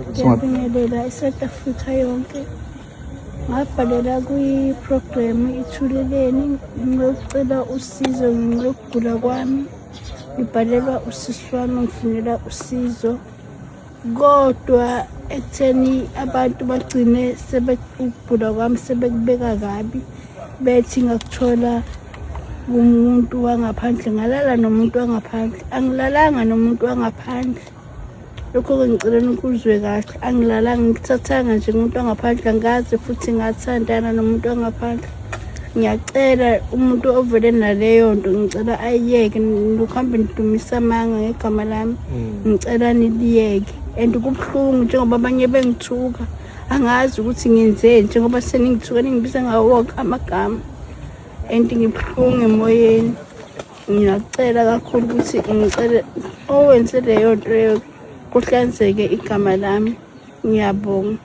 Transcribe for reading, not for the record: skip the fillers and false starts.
Ngiyabingelela iSouth Africa yonke. Ngabhalela kwi-program Ithuleleni ngicela usizo ngenxa yokugula kwami. Ngibhalelwa usisi wami ngifunela usizo. Kodwa ekutheni abantu bagcine ukugula kwami sebekubeka kabi bethi ngakuthola kumuntu wangaphandle ngalala nomuntu wangaphandle angilalanga nomuntu wangaphandle. Lokho-ke ngicela nikuzwe kahle, angilalanga ngikuthathanga nje ngumuntu wangaphandle, angikaze futhi ngathandana nomuntu wangaphandle. Ngiyacela umuntu ovele naleyo nto ngicela ayiyeke, nikuhambe nidumisa amanga ngegama lami. Ngicela niliyeke and kubuhlungu njengoba abanye bengithuka, angazi ukuthi ngenzeni njengoba seningithuka ningibiza ngawo wonke amagama and ngibuhlungu emoyeni. Ngiyacela kakhulu ukuthi ngicele owenze leyo nto leyo kuhlanzeke igama lami. Ngiyabonga.